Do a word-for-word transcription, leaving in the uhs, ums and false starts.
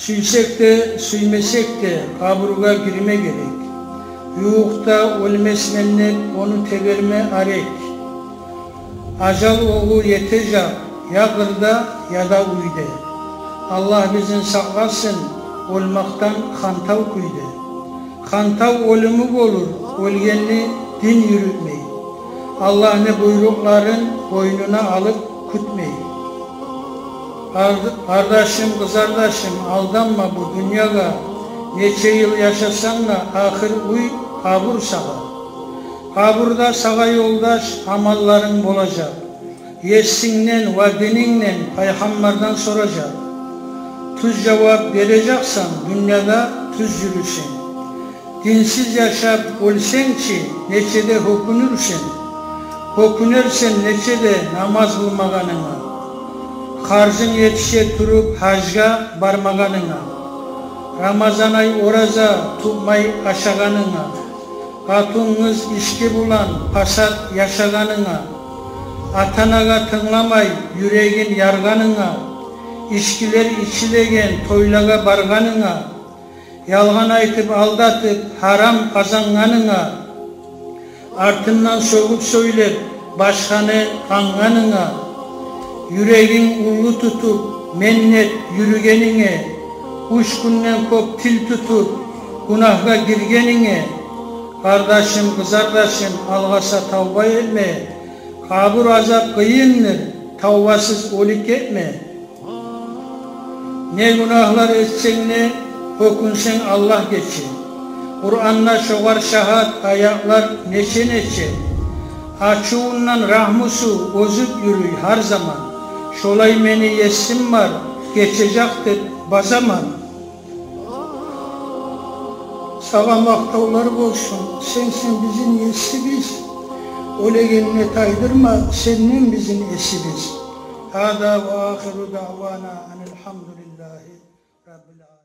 Сюйсек де, сюймесек де, къабургъа гирме герек. Ювукъда оьлмесмен деп, ону теберме арек. Ажал огъу етежек я къырда, я да уьйде. Аллагь бизин сакъласын оьлмакъдан хантав кюйде. Хантав оьлюмю болур оьлгенни дин юрютмей, Аллагьны буйрукъларын бойнуна алып кютмей. Къар-, къардашым, къызардашым, алданма бу дюньягъа. Нече йыл яшасанг да, ахыр уьй къабур сагъа. Къабурда сагъа ёлдаш амалларынг болажакъ. Есингден ва динингден, пайхаммардан соражакъ. Тюз жавап бережексен, дюньяда тюз юрюсенг. Динсиз яшап оьлсенг чи, нече де гьёкюнюрсен. Гьёкюнерсен нече де намаз къылмагъанынга, харжынг етише туруп гьажгъа бармагъанынга, рамазан ай ораза тутмай ашагъанынга, къатын-къыз ички булан пасат яшагъанынга, ата-анагъа тынгламай юрегин яргъанынга, ичкилер ичилеген тойлагъа баргъанынга, ялгъан айтып, алдатып, гьарам къазангъанынга, артындан сёгюп сёйлеп, башгъаны къангъанынга, юрегинг уллу тутуп, мен деп юрюгенинге, уьч гюнден кёп тил тутуп, гюнагьгъа гиргенинге, къардашым, къызардашым, алгъаса тавба этме. Къабур азап къыйындыр, тавбасыз оьлюп гетме. Не гюнагьлар этсенг де, гьёкюнсенг, Аллагь гече. Къуранда шогъар шагьат аятлар нече-нече. Ачувундан рагьмусу озуп юрюй гьар заман. Шолай мени есим бар, гечежек деп базаман. Сагъа макътавлар болсун, сенсен бизин есибиз. Оьлегенде тайдырма сенден бизин эсибиз. Гьаза ва ахиру даъвана анил гьамдулиллагьи раббил аламин.